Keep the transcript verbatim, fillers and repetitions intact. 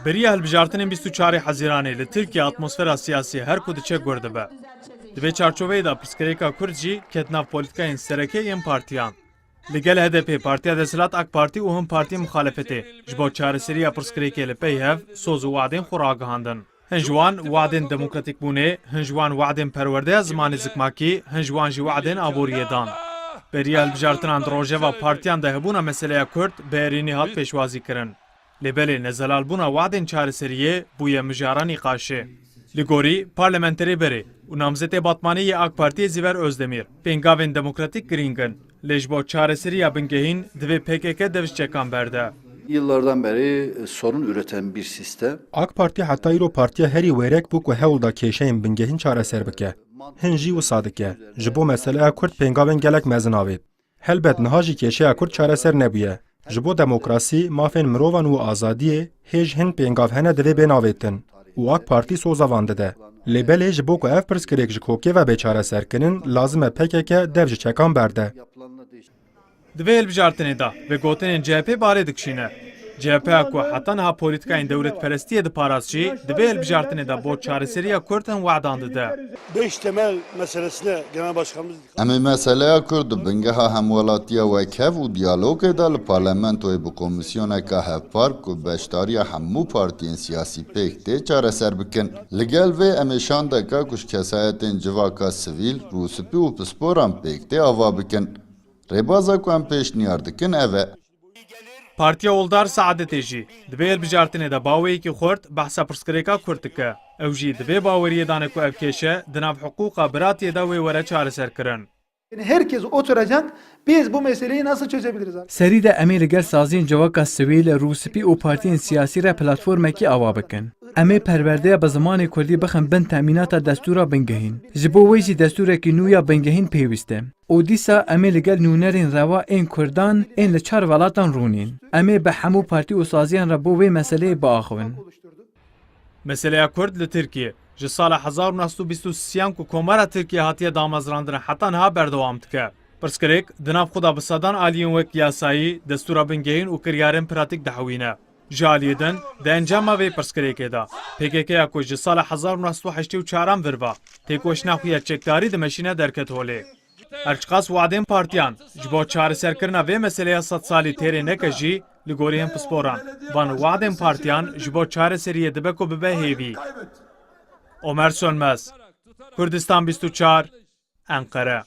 Beriya hilbijartinên bîst û çarê Hezîranê li Tirkiye atmosfera siyasî her ku diçe gur dibe. Di vê çarçoveyê de pirsgirêka Kurd jî ket nav polîtikayên sereke yên partiyan. Li gel H D P, Partiya Desthilat AK Partî û hin partiyên muxalefetê ji bo çareseriya pirsgirêkê li pey hev soz û wadên xwe ragihandin. Hin ji wan wadên demokratîkbûnê, hin ji wan wadên perwerdeya zimanê zikmakî, hin ji wan jî wadên aboriyê dan. Beriya hilbijartinan di rojeva partiyan de hebûna meseleya Kurd bi erênî hat pêşwazîkirin. Lê belê nezelalbûna wadên çareseriyê bûye mijara nîqaşê. Li gorî parlamenterê berê û namzetê Batmanî yê AK Partiyê Zîver Özdemir, pêngavên demokratîk girîng in, lê ji bo çareseriya bingehîn divê P K K dev ji çekan berde. Yıllardan beri sorun üreten bir sistem. AK Partî heta îro partiya herî wêrek bû ku hewl da kêşeyên bingehîn çareser bike. Hin jî wisa dike. Ji bo meseleya Kurd pêngavên gelek mezin avêt. Helbet niha jî kêşeya Kurd çareser nebûye. Ji bo demokrasî, mafên mirovan û azadiyê hêj hin pêngav hene divê bên avêtin û AK Partî soza van dide. Lê belê ji bo ku ev pirsgirêk ji kokê ve bê çareserkirin, lazim e P K K dev ji çekan berde. Di vê hilbijartinê de vê gotinên C H P barê dikişîne. C H P ya ku heta niha polîtikayên dewletperestiyê diparast jî, di vê hilbijartinê de bo çareseriya Kurd hin we'dan dide. Beş temel meselesine Genel Başkanımız Em ê meseleya Kurd di bingeha hemwelatiya wekhev û diyalogê de li parlamentoyê bi komîsyoneke hevpar ku beşdariya hemû partiyên siyasî pêk tê çareser bikin. Li gel vê em ê şandeke ku ji kesayetên civaka sivîl, rûspî û pisporan pêk tê ava bikin. Rêbaza ku em pêşniyar dikin ev e. Partiya Oldar Saadetê jî di vê hilbijartinê de baweyekî xurt behsa pirsgirêka Kurd dike. Ew jî di vê baweriyê de ne ku ev kêşe di nav hiqûqa biratiyê de wê were çareserkirin. Yani herkes oturacak, biz bu meseleyi nasıl çözebiliriz? Serî de em ê li gel saziyên civaka sivîl, rûspî û partiyên siyasî re platformekî ava bikin. Em ê perwerdeya bi zimanê kurdî bixin bin temînata destûra bingehîn. Ji bo wê jî destûrekî nû ya bingehîn pêwîst e. Û dîsa em ê li gel nûnerên rewa ên kurdan ên li çar welatan rûnîn. Em ê bi hemû partî û saziyan re bo vê meseleyê biaxivin. Meseleya Kurd li Tirkiye ji sala hezar û neh sed û bîst û sisiyan ku Komara Tirkiye hatiye damezrandin heta niha berdewam dike. Pirsgirêk di nav xwe de bi sedan aliyên wek yasayî, destûra bingehîn û kiryarên pratîk dihewîne. Ji aliyê din, di encama vê pirsgirêkê de, P K K ya ku ji sala hezar û neh sed û heştê û çaran vir ve têkoşîna xwe ya çekdarî dimeşîne derket holê. Her çiqas wadên partiyan ji bo çareserkirina vê meseleya sedsalî têrê neke jî, li gorî hin pisporan, van wadên partiyan ji bo çareseriyê dibe ku bibe hêvî. Omer Sönmez, Kurdistan bîst û çar, Enqere.